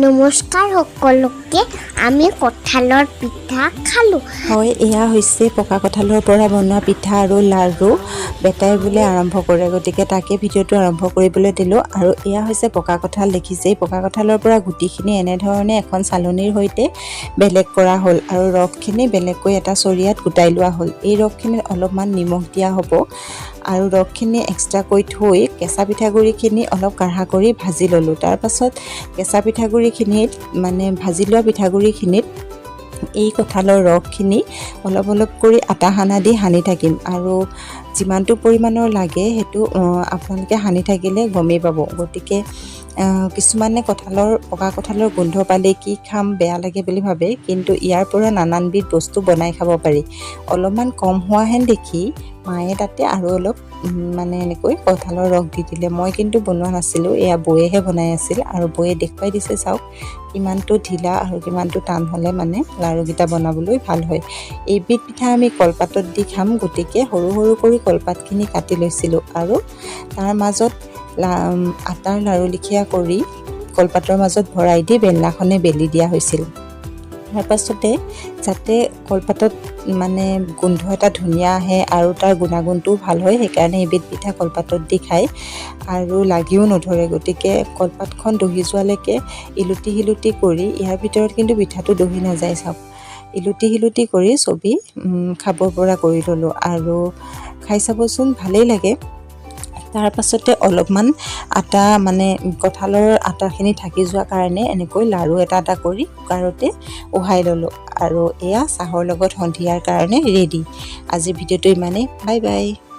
নমস্কাৰ সকলোকে। আমি কঁঠালৰ পিঠা খালোঁ। হয়, এয়া হৈছে পকা কঁঠালৰ পৰা বনোৱা পিঠা আৰু লাড়ু। বেটাই বোলে আৰম্ভ কৰে, গতিকে তাকে ভিডিঅ'টো আৰম্ভ কৰিবলৈ দিলোঁ। আৰু এয়া হৈছে পকা কঁঠাল, দেখিছেই। পকা কঁঠালৰ পৰা গুটিখিনি এনেধৰণে এখন চালনীৰ সৈতে বেলেগ কৰা হ'ল আৰু ৰসখিনি বেলেগকৈ এটা চৰিয়াত গোটাই লোৱা হ'ল। এই ৰসখিনিত অলপমান নিমখ দিয়া হ'ব আৰু ৰসখিনি এক্সট্ৰাকৈ থৈ কেঁচা পিঠাগুড়িখিনি অলপ কাঢ়া কৰি ভাজি ল'লোঁ। তাৰপাছত কেঁচা পিঠাগুড়িখিনিত, মানে ভাজি লোৱা পিঠাগুড়িখিনিত এই কঁঠালৰ ৰসখিনি অলপ অলপ কৰি আটা সানা দি সানি থাকিম আৰু যিমানটো পৰিমাণৰ লাগে সেইটো আপোনালোকে সানি থাকিলে গমেই পাব। গতিকে কিছুমানে পকা কঁঠালৰ গোন্ধ পালে কি খাম, বেয়া লাগে বুলি ভাবে, কিন্তু ইয়াৰ পৰা নানানবিধ বস্তু বনাই খাব পাৰি। অলপমান কম হোৱাহেন দেখি মায়ে তাতে আৰু অলপ মানে এনেকৈ কঁঠালৰ ৰস দি দিলে। মই কিন্তু বনোৱা নাছিলোঁ, এয়া বৌয়েহে বনাই আছিল আৰু বৌয়ে দেখুৱাই দিছে, চাওক কিমানটো ঢিলা আৰু কিমানটো টান হ'লে মানে লাড়ুকেইটা বনাবলৈ ভাল হয়। এইবিধ পিঠা আমি কলপাতত দি খাম, গতিকে সৰু সৰু কৰি কলপাতখিনি কাটি লৈছিলোঁ আৰু তাৰ মাজত আটাৰ লাড়ু লেখীয়া কৰি কলপাতৰ মাজত ভৰাই দি বেলনাখনে বেলি দিয়া হৈছিল। তাৰপাছতে যাতে কলপাতত মানে গোন্ধ এটা ধুনীয়া আহে আৰু তাৰ গুণাগুণটোও ভাল হয়, সেইকাৰণে এইবিধ পিঠা কলপাতত দি খায় আৰু লাগিও নধৰে। গতিকে কলপাতখন দহি যোৱালৈকে ইলুটি সিলুটি কৰি, ইয়াৰ ভিতৰত কিন্তু পিঠাটো দহি নাযায় চাওক, ইলুটি সিলুটি কৰি ছবি খাব পৰা কৰি ল'লোঁ আৰু খাই চাবচোন, ভালেই লাগে। তাৰ পাছতে অলপমান আটা, মানে কঁঠালৰ আটাখিনি থাকি যোৱা কাৰণে এনেকৈ লাড়ু এটা এটা কৰি কুকাৰতে উহাই ল'লোঁ আৰু এয়া চাহৰ লগত সন্ধিয়াৰ কাৰণে ৰেডি। আজিৰ ভিডিঅ'টো ইমানেই। Bye bye.